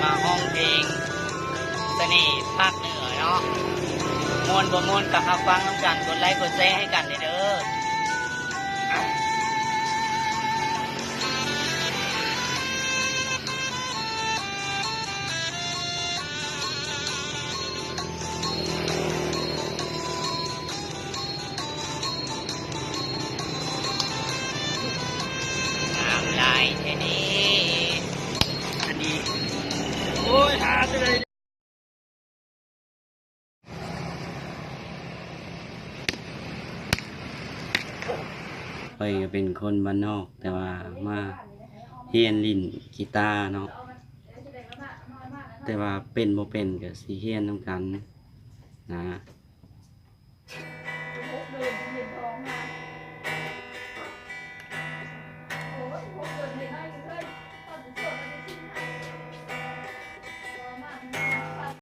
ມາຮ້ອງເພງສະເໜ່ພາກເໜືອເນາະ. ມ່ວນບໍ່ມ່ວນກໍຮັບຟັງນຳກັນ, ກົດໄລກົດແຊໃຫ້ກັນເດີ. ງາມຫຼາຍແທ້ເດ້ ອັນນີ້. ໂອ້ຍ ຫາແຕ່ໃດ. ຂ້ອຍກໍເປັນຄົນບ້ານນອກ ແຕ່ວ່າມາຮຽນຫຼິ້ນກີຕາເນາະ, ແຕ່ວ່າເປັນບໍ່ເປັນກໍຊິຮຽນນຳກັນນະ.